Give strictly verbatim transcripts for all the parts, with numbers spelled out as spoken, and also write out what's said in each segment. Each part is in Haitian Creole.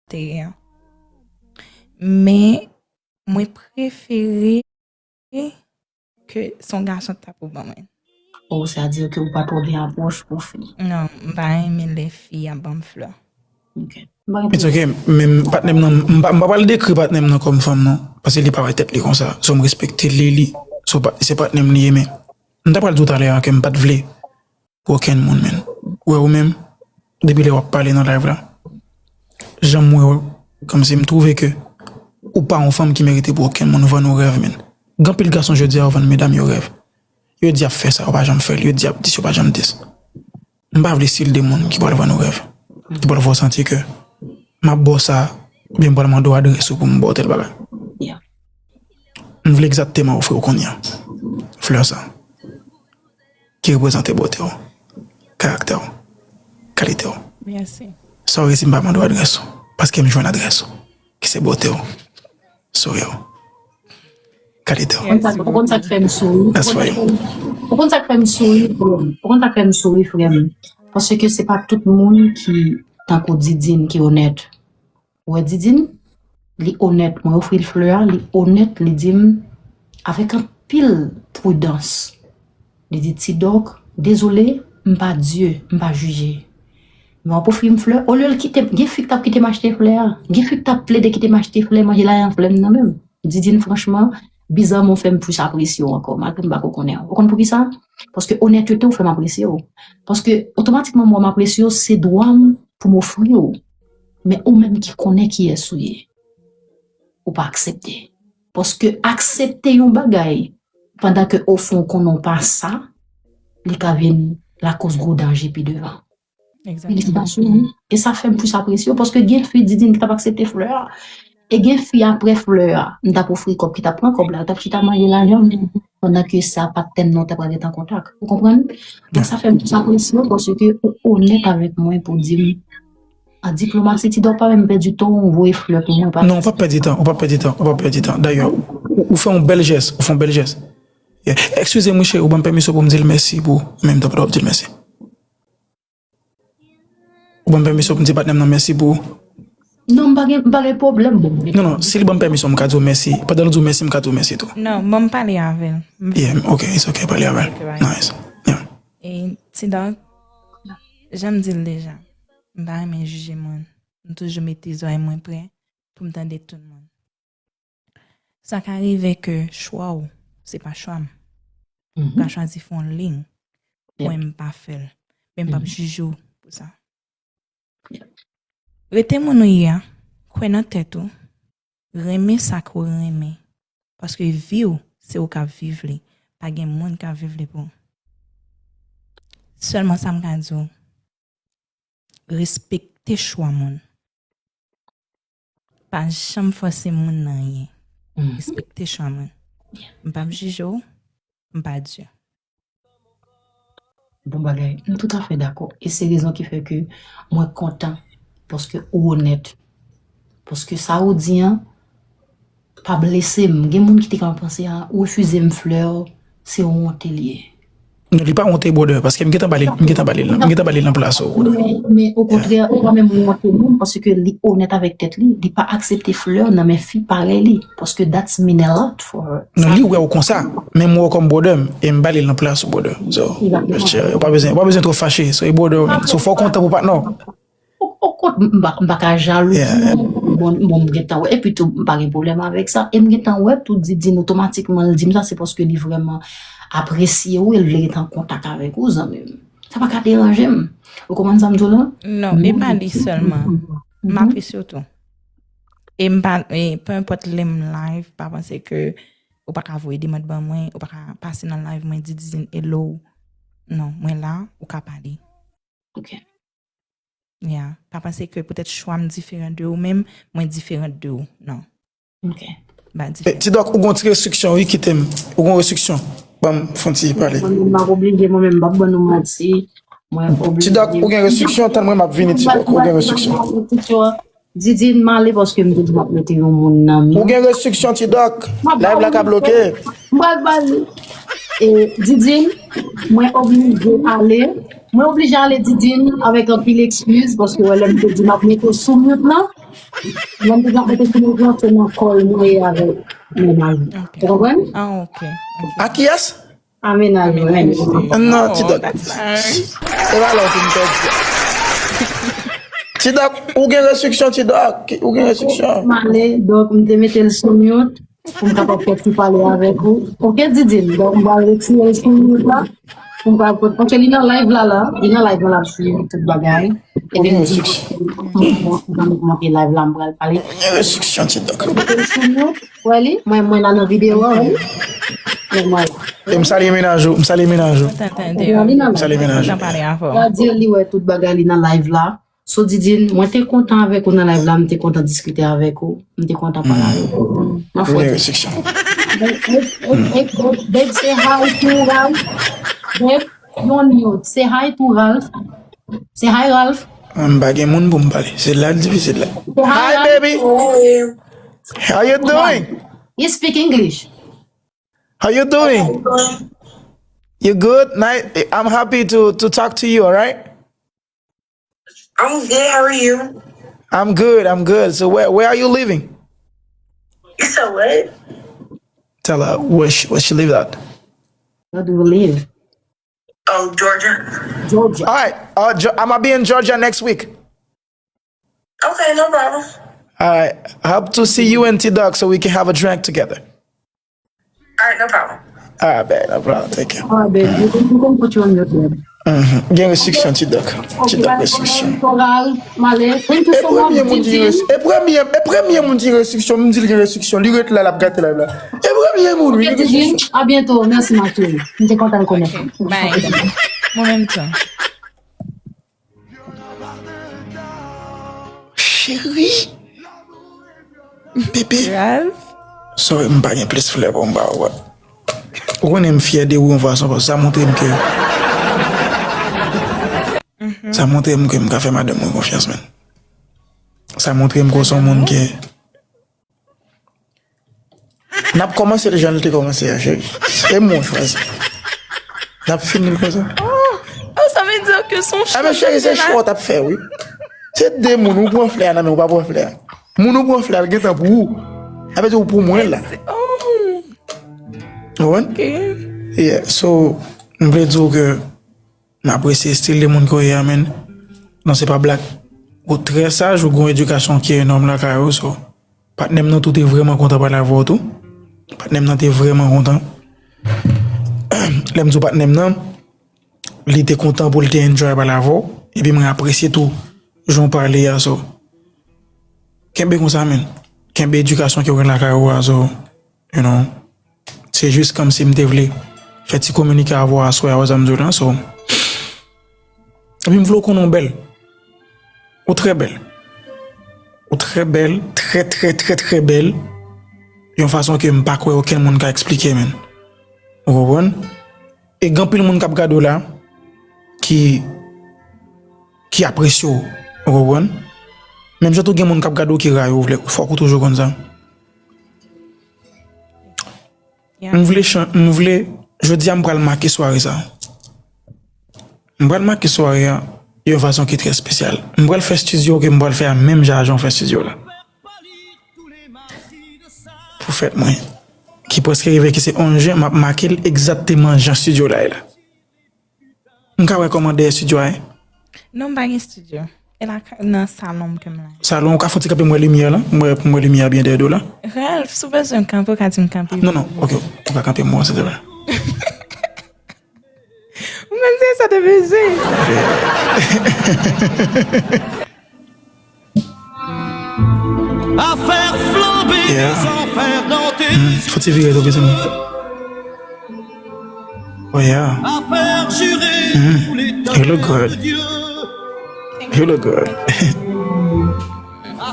enterè an. Men, mwen prefere ke se yon gason ki ta pou ban mwen. Oh, sa di ke ou pa twò gen apwòch pou fi. Non, m pa renmen lè fi ap ban m flè. Ok. M pa gen It's pwoblèm. Ok, men patnè m nan, m pa, m pa pral dekri patnè m nan kòm fanm non, paske li pa wè tèt li konsa. So m respekte li, li. So pa, se patnè m li ye, men m ta pral di w talè a ke m pa t vle pou okenn moun, men. Ou wè ou menm, depi lè w ap pale nan live la, jan m wè w, kòmsi m twouve ke ou pa yon fanm ki merite pou okenn moun vann ou rèv, men. Gen anpil gason jodi a yo vann medam yo rèv. Yo di y ap fè sa, yo pa janm fè l. Yo di y ap dis, yo pa janm dis. M pa vle stil de moun ki pral vann ou rèv, ki pral fè w santi ke m ap ba w sa, oubyen m pral mande w adrès ou pou m ba w tèl bagay. Yeah. M vle egzakteman ofri w kounye a flè sa ki reprezante bòte w, karaktè w, kalite w. Mèsi. Sorry si m pa mande w adrès ou, paske m jwenn adrès ou, ki se bòte w, souri w, kalite w. Ou konn sa, ou konn sa k fè m souri? That's for you. Ou konn sa k fè m souri, bro? Ou konn sa k fè m souri, frè m? Paske se pa tout moun ki tankou Didine ki onèt. Ou wè Didine, li onèt, mwen ofri l flè a, li onèt, li di m avèk anpil pridans. Li di, "Ti Dòk, dezole, m pa Dye, m pa jije. Men w ap ofri m flè?" Olye l kite m, gen fi k t ap kite m achte flè a. Gen fi k t ap plede kite m achte flè, manje lajan flè m nan men m. Didine, franchman, bizarman, w fè m plis apresye w ankò, malgre m pa ko konnen w. Ou konn poukisa? Paske onètete w fè m apresye w. Paske otomatikman, mwen, m apresye w, se dwa m pou m ofri w. Men ou menm ki konnen kiyès ou ye, ou pa aksepte. Paske aksepte yon bagay pandan ke ofon w konnen w pa sa, li ka vin lakòz gwo danje pi devan. Egzakteman. Felisitasyon, wi. E sa fè m plis apresye w, paske gen fi Didine ki t ap aksepte flè a. E gen fi apre flè a, m t ap ofri kòb ki t ap pran kòb la, yo t ap chita manje lajan m, pandan ke sa pa t tèm nan, w t ap ret an kontak. Ou konprann? Donk sa fè m plis apresye w, paske ou onèt avèk mwen pou di m, an diplomasi, Ti Dòk pa menm pèdi tan w voye flè pou mwen, pa Non, ou p ap pèdi tan, ou p ap pèdi tan, ou p ap pèdi tan. Dayè, ou, ou fè yon bèl jès, ou fè yon bèl jès. Yeah. Eskize m, wi, cheri, ou ban m pèmisyon pou m di l mèsi pou ou, an menm tan pandan w ap di l mèsi. Ou ban m pèmisyon pou m di patnè m nan mèsi pou ou. Non, m pa gen, m pa gen pwoblèm, bon. Non, non, si li ban m pèmisyon, m ka di w mèsi. Pandan l di w mèsi, m ka di w mèsi tou. Non, ban m pale avè l. Yeah, ok, it's ok, pale avè l. Ok, bye. Nice. Yeah. E, Ti Dòk, jan m di l deja, m pa renmen jije moun. M toujou mete zòrèy mwen prè pou m tande tout moun. Sa ka rive ke chwa w, se pa chwa m. Ou ka chwazi fè yon liy. Mwen, m pa fè l. Men m p ap jije w pou sa. Rete moun ou ye a, kwè nan tèt ou, renmen sa ke w renmen. Paske vi w, se ou k ap viv li. Pa gen moun k ap viv li pou ou. Sèlman sa m ka di w, respekte chwa moun. Pa janm fòse moun nan anyen. Respekte chwa moun. M p ap jije w, m pa Dye. Bon bagay. M toutafè dakò. E se rezon ki fè ke mwen kontan paske ou onèt. Paske sa ou di an, pa blese m. Gen moun ki te ka panse a, ou refize m flè, se yon wonte li ye. Non, li pa wonte, brother, paske m gentan ba li, m gentan ba li, m gentan ba li nan plas ou, brother. Men, men okontrè, ou pa menm wonte non, paske li onèt avèk tèt li, li pa aksepte flè nan men fi parèy li, paske that's mean a lot for her. Non, li wè w konsa, men m wè w kòm brother m, e m ba li nan plas ou, brother. So, ou pa bezwen, ou pa bezwen twò fache, so, e brother w, so, fò w kontan pou patnè w. O, o kont, m pa, m pa ka jalou pou ou. Bon, bon, m gentan wè. Epi tou, m pa gen pwoblèm avèk sa. E m gentan wè tou, Didine otomatikman, l di m sa, se paske li vrèman apresye ou, e l vle ret an kontak avèk ou, zanmi m. Sa pa ka deranje m. Ou konprann sa m di w la? Non, e pa li sèlman. M apresye w tou. E m pa, e, pe enpòt lè m live, pa panse ke ou pa ka voye demann ban mwen, ou pa ka pase nan live mwen, di Didine hello. Non, mwen la, ou ka pale. Ok. Yeah. Pa panse ke poutèt chwa m diferan de ou menm, mwen diferan de ou. Non. Ok. M pa diferan. Ti Dòk, ou gon ti restriksyon, wi, kite m. Ou gon restriksyon. Ban m fè yon ti pale. Mwen menm, m ap oblije, mwen menm, m p ap ban nou manti. Mwen oblije. Ti Dòk, ou gen restriksyon, tann mwen, m ap vini, Ti Dòk. Ou gen restriksyon. Didine, m ale paske m te di m ap mete yon moun nan men. Ou gen restriksyon, Ti Dòk. Live la ka bloke. M pral ba li. E, Didine, mwen oblije ale. Mwen oblije ale, Didine, avèk anpil ekskiz, paske wè lè m te di m ap mete w sou mute lan. Lè m te ap mete sou mwen, se nan kòl mwen ye avèk mennaj mwen. Ou konprann? Ah, ok. Ok. A kiyès? A mennaj mwen. Mennaj mwen. Non, oh, Ti Dòk. That's nice. Se pa la w fin pèdi. Ti Dòk, ou gen restriksyon, Ti Dòk. Ou gen restriksyon. M ale, donk, m te mete l sou mute. Pou m kapab fè ti pale avèk ou. Ok, Didine, donk m pral retire l sou mute la. Pou m kapab, paske li nan live la, la. Li nan live la, l ap swiv tout bagay. Epi m di, m monte live la, m pral pale. Gen restriksyon, Ti Dòk. Ou wè li? Mwen, mwen la nan videyo a, wè li? Mwen, mwen la. E m salye mennaj ou, m salye mennaj ou. M salye mennaj ou. Mwen di li wè tout bagay li nan live la. So, Didine, mwen te kontan avèk ou nan live la, m te kontan diskite avèk ou, m te kontan pale avèk ou. Mwen fò di. Restriksyon. Babe, babe, babe, babe, say hi to Ralph. Babe, you on mute. Say hi to Ralph. Say hi, Ralph. M pa gen moun pou m pale. Se la l difisil la. Say hi, hi, Ralph. Baby. How you doing? You speak English. How you doing? You good? Ni- I'm happy to, to talk to you, all right? I'm good. How are you? I'm good. I'm good. So where, where are you living? You said what? Tell her where she, where she live at. Where do you live? Oh, Georgia. Georgia. All right. Uh, Ge- I'm gonna be in Georgia next week. Okay, no problem. All right. Hope to see you and T Dog so we can have a drink together. All right, no problem. All right, babe, no problem. Thank you. All right, babe. You can, you can put you on your bed. Mhm. Gen restriksyon, T Dog. T Dog restriksyon. Thank you so much, Didine. E premye moun ki res- e premye, e premye moun ki restriksyon, m di l gen restriksyon. Li ret la, l ap gate live la. E premye moun, wi, li gen restriksyon. Ok, Didine, à bientôt. Merci, ma chérie. M te kontan konèt ou. Ok, bye. Mwen menm tou. Cheri. Bebe. Ralph. Sorry, m pa gen plis flè pou m ba ou. Ou konnen m fyè de ou yon fason, paske sa montre m ke, sa montre m ke m ka fè madanm mwen konfyans, men. Sa montre m ke w se yon moun ke N ap kòmanse l jan l te kòmanse a, cheri. E mwen w chwazi. N ap fini l konsa. Oh, oh, ça veut dire que son choix. Ah, men cheri, se chwa w t ap fè, wi. Se de moun, ou pran flè a nan men, ou pa pran flè a. Moun ou pran flè a, l gentan pou ou. Sa vle di ou pou mwen la. Oh. Ou konprann? Ok. Yeah, so, m vle di w ke m apresye estil de moun ke w ye a, men. Non, se pa blag. Ou trè saj, ou gen yon edikasyon ki enòm lakay ou, so. Patnè m nan tou te vrèman kontan pale avè w tou. Patnè m nan te vrèman kontan. Lè m di w patnè m nan, li te kontan pou l te enjoy pale avè w. Epi mwen apresye tou jan w pale a, so. Kenbe konsa, men. Kenbe edikasyon ke w gen lakay ou a, so. You know. Se jis kòmsi m te vle fè ti kominike avè w aswè a, wè sa m di w lan, so. Epi m vle w konnen w bèl. Ou trè bèl. Ou trè bèl, trè, trè, trè, trè bèl. Yon fason ke m pa kwè okenn moun ka eksplike, men. Ou konprann? E gen anpil moun k ap gade w la, ki, ki apresye w. Ou konprann? Menm jan tou gen moun k ap gade w ki rayi w, vle, fòk ou toujou konn sa. Yeah. M vle chan-, m vle, jodi a m pral make sware sa. M pral make sware a yon fason ki trè espesyal. M pral fè estidyo ke m pral fè a menm jan a jan w fè estidyo la. Pou fèt mwen, ki prèske rive, ki se onz jen, m ap make l egzakteman jan estidyo la ye la. M ka wè kòman dèyè estidyo a ye? Non, m pa gen estidyo. E la, nan salon m ke m la. Salon, ou ka fouti kanpe m wè limyè la? M wè, m wè limyè a byen dèyè do la. Ralph, si w bezwen m kanpe, ou ka di m kanpe. Non, non, ok, ou ka kanpe m wè, silvouplè. Ou menm se sa te bezwen. Afè flanbe, yeah, dezafè nan te. Hmm, fò ti vire tou, pitit mwen. Oh, yeah. Afè jire, hmm, pou leta, you look good. You look good.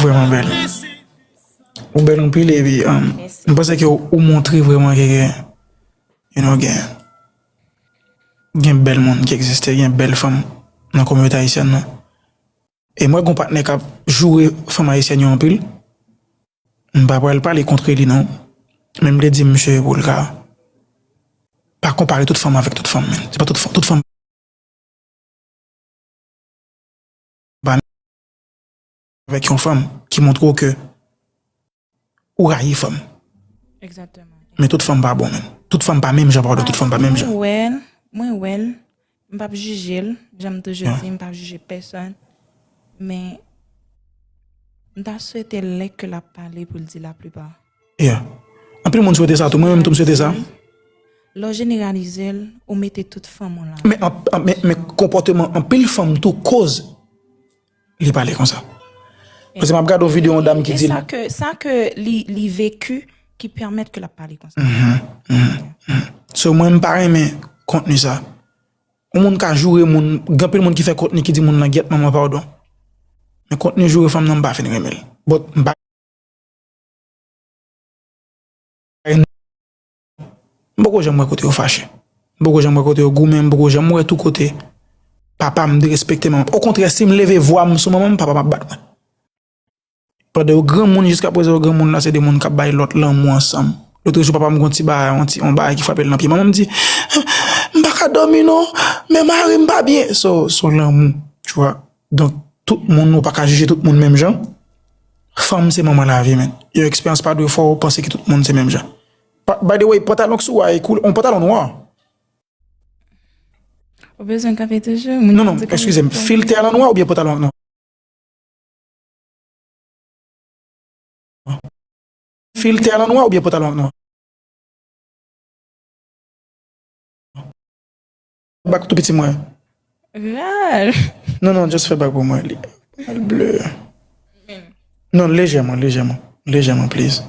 Vrèman bèl. Ou bèl anpil, epi, um, mèsi, m panse ke ou, ou montre vrèman ke gen, you know, gen, gen bèl moun ki egziste, gen bèl fanm nan kominote ayisyèn nan. E mwen gon patnè k ap joure fanm ayisyèn yo anpil. M pa pral pale kont li non. Men m te di misye pou l ka pa konpare tout fanm avèk tout fanm, men. Se pa tout fanm, tout fanm pa avèk yon fanm ki montre w ke ou rayi fanm. Egzakteman. Men tout fanm pa bon, menm. Tout fanm pa menm jan, padon, tout fanm pa menm jan. Mwen wè l, mwen wè l, m p ap jije l, jan m toujou di, m p ap jije pèsonn, men m ta swete lè ke l ap pale pou l di laplipa. Yeah. Anpil moun swete sa tou, mwen menm tou m swete sa. Lè w jeneralize l, ou mete tout fanm ou la. Men, an- an- men, men konpòteman anpil fanm tou koz li pale konsa. Paske m ap gade yon videyo yon dam ki di l. Sa ke, sa ke li, li veki ki pèmèt ke l ap pale konsa. So, mwen, m pa renmen kontni sa. Yon moun ka joure moun, gen anpil moun ki fè kontni ki di moun nan gyèt manman padon. Men kontni joure fanm nan, m pa fin renmen l. But m pa M poko janm wè kote yo fache. M poko janm wè kote yo goumen, m poko janm wè tou kote papa m derespekte manman m. Okontrè, si m leve vwa m sou manman m, papa m ap bat mwen. Pandan yo granmoun, jiskaprezan yo granmoun la, se de moun k ap bay lòt lanmou ansanm. Lotrejou, papa m gon ti bagay, yon ti, yon bagay ki frape l nan pye. Manman m di, "M pa ka dòmi non, men mari m pa byen." So, se yon lanmou, tu vois. Donk, tout moun, ou pa ka jije tout moun menm jan. Fanm se manman lavi, men. Yon eksperyans pa dwe fè w panse ke tout moun se menm jan. Pa- By the way, pantalon k sou a, e koulè, yon pantalon nwa. Ou bezwen kanpe toujou? Non, non, eskize m. Filtè a lan nwa oubyen pantalon an? Filtè a lan nwa oubyen pantalon an nwa? Bak tou piti mwen. Ral. Non, non, just fè bak pou mwen. Li, li ble. Non, lejèman, lejèman. Lejèman, please.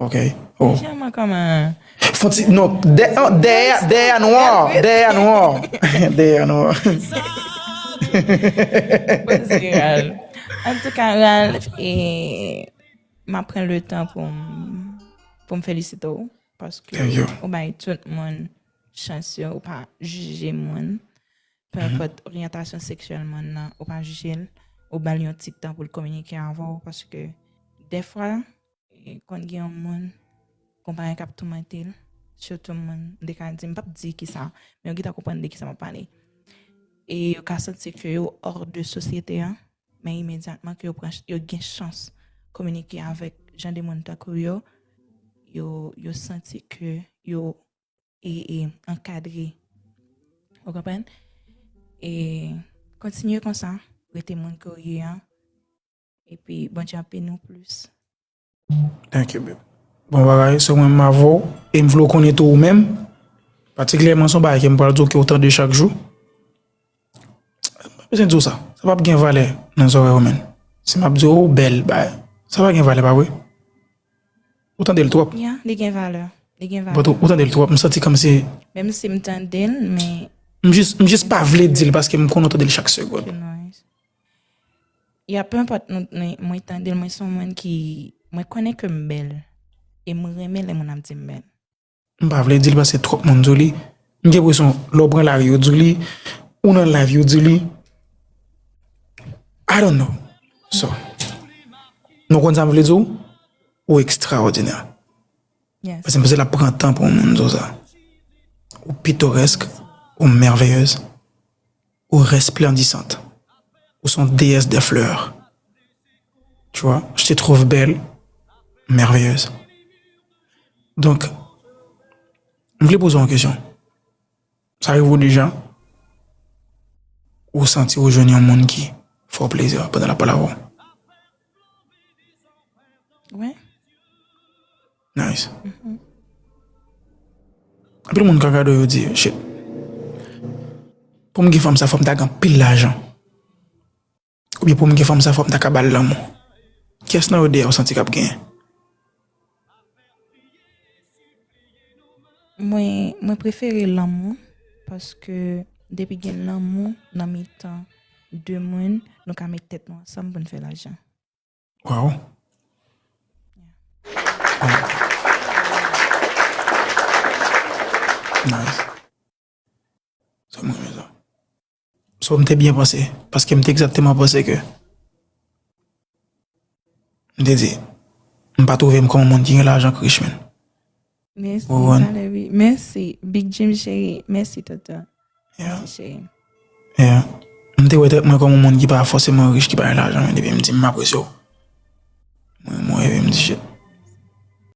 Ok. Oh. Lejèman kòman? Fon ti, non, dè- oh, dèyè, dèyè a nwa, dèyè a nwa. Dèyè a nwa. Bon, se ral. Antouka, Ral, e, m ap pran le tan pou m, pou m felisite w, paske ou bay tout moun chans yo, ou pa jije moun, pe enpòt oryantasyon seksyèl moun nan, ou pa jije l, ou ba l yon ti tan pou l kominike avè w, paske dèfwa, e, konn gen yon moun, gon bagay k ap toumante l, sitou moun, m te ka di, m p ap di kisa, men yo gentan konprann de kisa m ap pale. E yo ka santi ke yo hors de sosyete an, men imedyatman ke yo pran, yo gen chans kominike avèk jan de moun tankou yo, yo, yo santi ke yo, e, e, ankadre. Ou konprann? E kontinye konsa, rete moun ke w ye an, epi Bondye ap beni w plis. Thank you, babe. Bon bagay, so mwen m avè w, e m vle w konnen tou ou menm, patikilyèman se yon bagay ke m pral di w ke w tande chak jou. M pa bezwen di w sa, sa p ap gen valè nan zòrèy ou menm. Si m ap di w ou bèl, bay, sa pa gen valè, pa vre? Ou tande l twòp. Ya, li gen valè. Li gen valè. But ou, ou tande l twòp, m santi kòmsi. Menm si m tande l, men. M jis, m jis pa vle di l paske m konnen w tande l chak segonn. Ya, pe enpòt, nou, nou, mwen tande l, mwen se yon moun ki, mwen konnen ke m bèl. E m renmen lè moun ap di m bèl. M pa vle di l paske twòp moun di w li. M gen enpresyon lè w pran lari yo di w li, ou nan live yo di w li. I don't know. So, nou konn sa m vle di w? Ou ekstraòdinè. Paske m panse l ap pran tan pou yon moun di w sa. Ou pitorèsk, ou mèveyez. Ou resplendissante. Ou se yon déesse des fleurs. Tu vois, je te trouve belle, merveilleuse. Donk, m vle poze w yon kesyon. Sa rive w deja, ou santi ou jwenn yon moun ki fè w plezi pandan l ap pale avè w? Wi. Nice. Anpil moun ka gade w, yo di, "Shit. Pou m gen fanm sa, fò m ta gen anpil lajan. Oubyen pou m gen fanm sa, fò m ta ka ba l lanmou." Kiyès nan yo dèyè w santi k ap genyen? Mwen, mwen prefere lanmou, paske depi gen lanmou nan mitan de moun, nou ka met tèt nou ansanm pou n fè lajan. Wow. Nice. So, mwen renmen sa. So, m te byen panse, paske m te egzakteman panse ke m te di, m pa twouve m kòm yon moun ki gen lajan k rich, man. Mèsi, Valerie. Mèsi, Big Jim cheri. Mèsi, tonton. Yeah. Mèsi, cheri. Yeah. M te wè tèt mwen kòm yon moun ki pa fòseman rich, ki pa gen lajan, men depi m di m apresye w. Mwen, mwen, epi m di, shit,